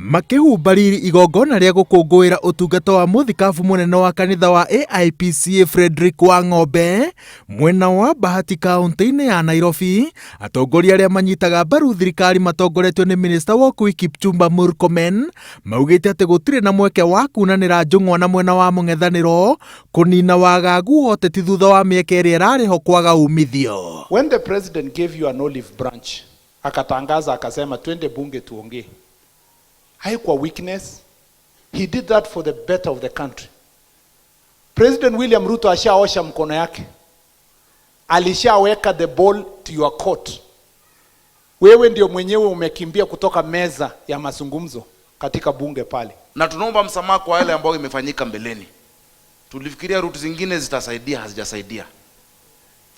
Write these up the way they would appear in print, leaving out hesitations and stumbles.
Makĩhumba riri igongona rĩa gũkũngũĩra ũtungata wa mũthikabu mũnene wa kanitha wa AIPCA Fredrick Wang'ombe mwena wa Bahati kaunti-inĩ ya Nairobi, atongoria arĩa manyitaga mbaru thirikari matongoretio nĩ minista wa ũkui Kipchumba Murkomen maugĩte atĩ gũtirĩ na mweke wa kunanĩra njũng'wa na mwena wa mũng'ethanĩro kũnina wagagu wa ũteti thutha wa mĩeke ĩrĩa ĩrarĩ ho kwaga umithio. When the president gave you an olive branch, akatangaza akasema twende bunge tuongee, haikuwa weakness. He did that for the better of the country. President William Ruto ashaosha mkono yake, alishaweka the ball to your court. Wewe ndio mwenyewe umekimbia kutoka meza ya mazungumzo katika bunge pale. Na tunaomba msamaha kwa yale ambayo imefanyika mbeleni. Tulifikiria route zingine zitasaidia, hazijasaidia,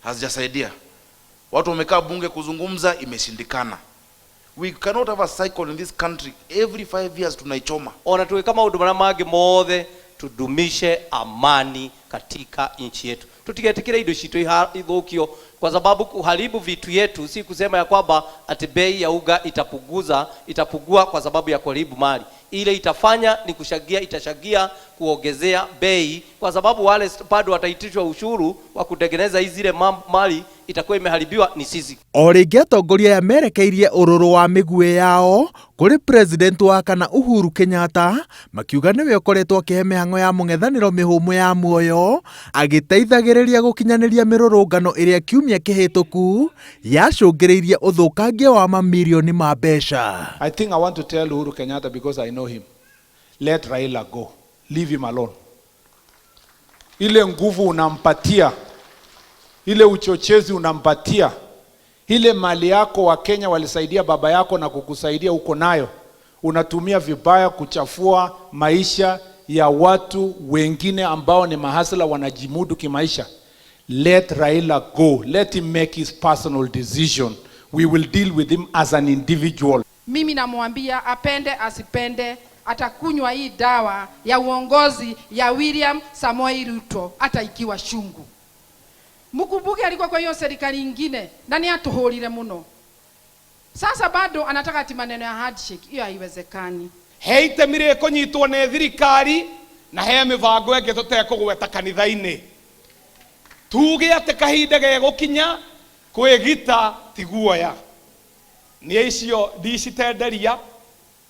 hazijasaidia. Watu wamekaa bunge kuzungumza, imeshindikana. We cannot have a cycle in this country every 5 years tunaichoma. Ona tuweka maundu maria mangi mothe, tudumishe amani katika nchi yetu. Tutigetikire indo citu ithukio, kwa sababu kuharibu vitu yetu si kusema ya kwamba ati bei ya unga itapunguza itapungua kwa sababu ya kuharibu mali. Ile itafanya ni kushagia, itashagia kuongezea bei, kwa sababu wale bado wataitishwa ushuru wa kutengeneza hizi zile mali itakuwa imeharibiwa ni sisi. O rĩngĩ atongoria aya merekeirie ũrũrũ wa mĩguĩ yao kũrĩ president wa kana Uhuru Kenyatta, makiuga nĩwe ũkoretwo akĩhe mĩhang'o ya mũng'ethanĩro mĩhũmũ ya muoyo, agĩteithagĩrĩria gũkinyanĩria mĩrũrũngano ĩrĩa kiumia kĩhĩtũku yacũngĩrĩirie ũthũkangia wa mamirioni ma mbeca. I think I want to tell Uhuru Kenyatta, because I know him. Let Raila go. Leave him alone. Ile nguvu unampatia, ile uchochezi unampatia, ile mali yako Wakenya walisaidia baba yako na kukusaidia uko nayo, unatumia vibaya kuchafua maisha ya watu wengine ambao ni mahasla wanajimudu kimaisha. Let Raila go. Let him make his personal decision. We will deal with him as an individual. Mimi namwambia, apende asipende, atakunywa hii dawa ya uongozi ya William Samoei Ruto hata ikiwa chungu. Mkumbuke alikuwa kwa hiyo serikali ingine na ni atuhurire muno. Sasa bado anataka ati maneno ya handshake, hiyo haiwezekani. He itemi rĩkũnyitwo nĩ thirikari na he mĩbango ĩngĩ tũtekũgweta kanitha-inĩ, tuge atĩ kahinda gegũkinya kwĩgita ti guoya. Nĩ icio ndicitenderia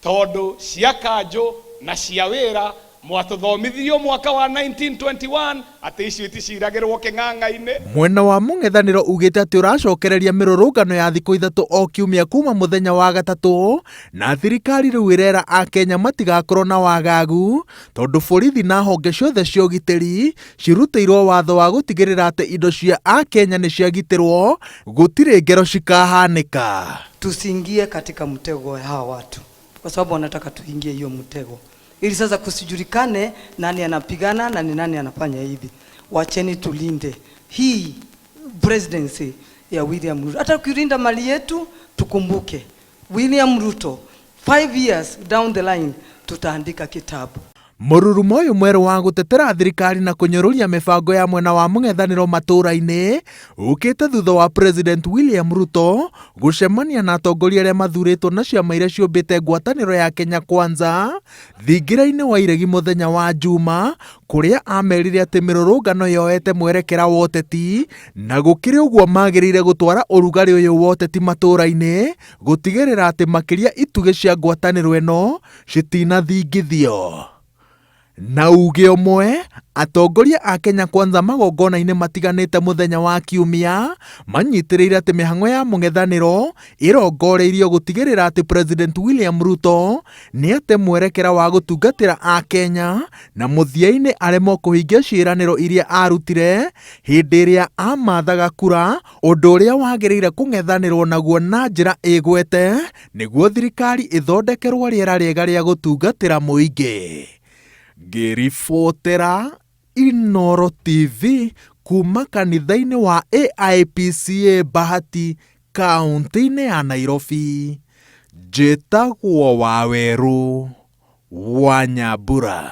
tondũ cia kanjũ na cia wĩra mwatũthomithirio mwaka wa 1921 atĩ icio iticiragĩrwo kĩng'ang'a-inĩ. Mwena wa mũng'ethanĩro ugĩte atĩ ũracokereria mĩrũrũngano ya thikũ 3 o kiumia kuma mũthenya wa gatatũ, na thirikari rĩu ĩrera akenya matigakorwo na wagagu tondũ borithi na honge ciothe cia ũgitĩri cirutĩirwo watho wa gũtigĩrĩra atĩ indo cia akenya nĩ ciagitĩrwo, gũtirĩ ngero cikahanĩka. Tusiingie katika mtego wa hawa watu, kwa sababu wanataka tuingie hiyo mtego, ili sasa kusijulikane nani anapigana na ni nani anafanya hivi. Wacheni tulinde hii presidency ya William Ruto. Hata ukilinda mali yetu, tukumbuke William Ruto, 5 years down the line tutaandika kitabu. Mũrurumo ũyũ mwerũ wa gũtetera thirikari na kũnyũrũria mĩbango ya mwena wa mũng'ethanĩro matũũra-inĩ ũkĩte thutha wa President William Ruto gũcemania na atongoria arĩa mathurĩtwo na ciama iria ciũmbĩte ngwatanĩro ya Kenya Kwanza thingira-inĩ wa iregi mũthenya wa Juma, kũrĩa amerire atĩ mĩrũrũngano yoete mwerekera wa ũteti na gũkĩrĩ ũguo magĩrĩire gũtwara ũrugarĩ ũyũ wa ũteti matũũra-inĩ gũtigĩrĩra atĩ makĩria itugĩ cia ngwatanĩro ĩno citinathingithio. Na uge ũmwe, atongoria a Kenya Kwanza magongona-inĩ matiganĩte mũthenya wa kiumia manyitĩrĩire atĩ mĩhang'o ya mũng'ethanĩro ĩrongoreirio gũtigĩrĩra atĩ President William Ruto nĩ ate mwerekera wa gũtungatĩra akenya na mũthia-inĩ aremwo kũhingia ciĩranĩro iria arutire hĩndĩ ĩrĩa amathaga kura, ũndũ ũrĩa wagĩrĩire kũng'ethanĩrwo naguo na njĩra ĩgwete nĩguo thirikari ĩthondekerwo rĩera rĩega rĩa gũtungatĩra mũingĩ. Ngĩribotera Inoro TV kuma kanitha-inĩ wa AIPCA Bahati kaunti-inĩ ya Nairobi, njĩtagwo Wawerũ wa Nyambura.